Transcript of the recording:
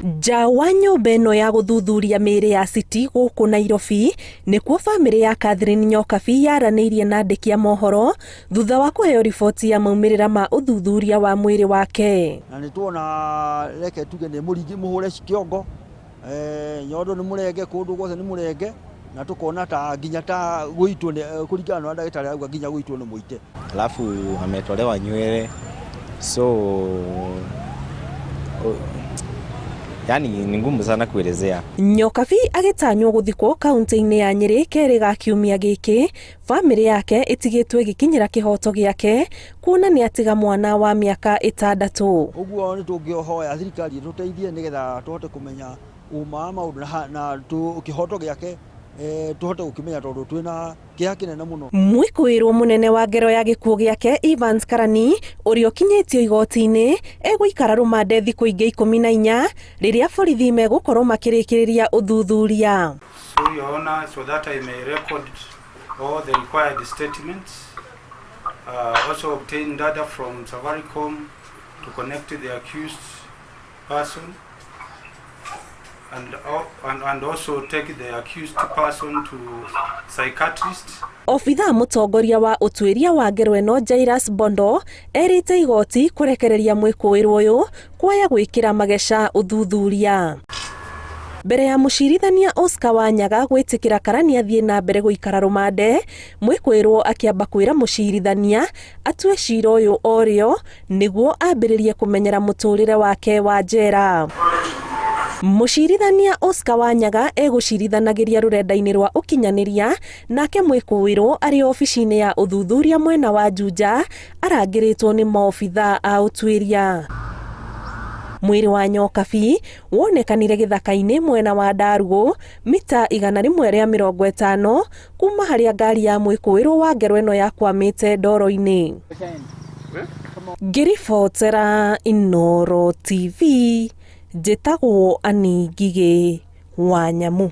Nja wa nyũmba ĩno ya gũthuthuria mĩĩrĩ ya City gũkũ Nairobi nĩkuo bamĩrĩ ya Catherine Nyokabi yaranĩirie na andĩki a mohoro thutha wa kũheo riboti ya maumĩrĩra ma ũthuthuria wa mwĩrĩ wake. Na nĩ tuona reke tuge nĩ mũringi mũhũre kĩongo eh, nyondo nĩ mũrenge kũndũ guothe nĩ mũrenge na tũkona ta nginya ta gũitwo nĩ kũringana na ndagĩtarĩ arauga nginya gũitwo nĩ mũite. Alafu ametolewa nywele so yani ni ngumu sana kuelezea. Nyokabi agĩtanywo gũthikwo kaunti-inĩ ya Nyĩrĩ kerĩ ga kiumia gĩkĩ, bamĩrĩ yake ĩtigĩtwo ĩgĩkinyĩra kĩhoto gĩake kuona nĩ atiga mwana wa mĩaka 6. Ũguo nĩ tũngĩhoya thirikari ĩtũteithie nĩgetha tũhote kũmenya ũma wa maũndũ na kĩhoto gĩake tũhote gũkĩmenya tondũ twĩna kĩeha kĩnene mũno. Mwĩkũĩrwo mũnene wa ngero ya gĩkuũ gĩake Evans Karani ũrĩa ũkinyĩtio igoti-inĩ egũikara rũmande thikũ ingĩ 14 rĩrĩa borithi megũkorwo makĩrĩkĩrĩria ũthuthuria. So Your Honor, so that I may record all the required statements, also obtain data from Safaricom to connect the accused person and also take the accused person to psychiatrist. Obithaa mũtongoria wa ũtuĩria wa ngero ĩno Jairus Bondo erĩte igoti kũrekereria mwĩkũĩrwo ũyũ kwaya gwĩkĩra mageca ũthuthuria. Mbere ya mũcirithania Oscar Wanyaga gwĩtĩkĩra Karani athiĩ na mbere gũikara rũmande, mwĩkũĩrwo akĩamba kwĩra mũcirithania atue cira ũyũ orĩo nĩguo ambĩrĩrie kũmenyera mũtũrĩre wake wa njera. Mũcirithania Oscar Wanyaga egũcirithanagĩria rũrenda-inĩ rwa ũkinyanĩria nake mwĩkũĩrwo arĩ obici-inĩ ya ũthuthuria mwena wa Juja arangĩrĩtwo nĩ maobithaa a ũtuĩria. Mwĩrĩ wa Nyokabi wonekanire gĩthaka-inĩ mwena wa Ndarugũ mita 150 kuma harĩa ngari ya mwĩkũĩrwo wa ngero ĩno yakwamĩte ndoro-inĩ. Ngĩribotera Inooro TV njĩtagwo Annie Ngigĩ wa Nyamu.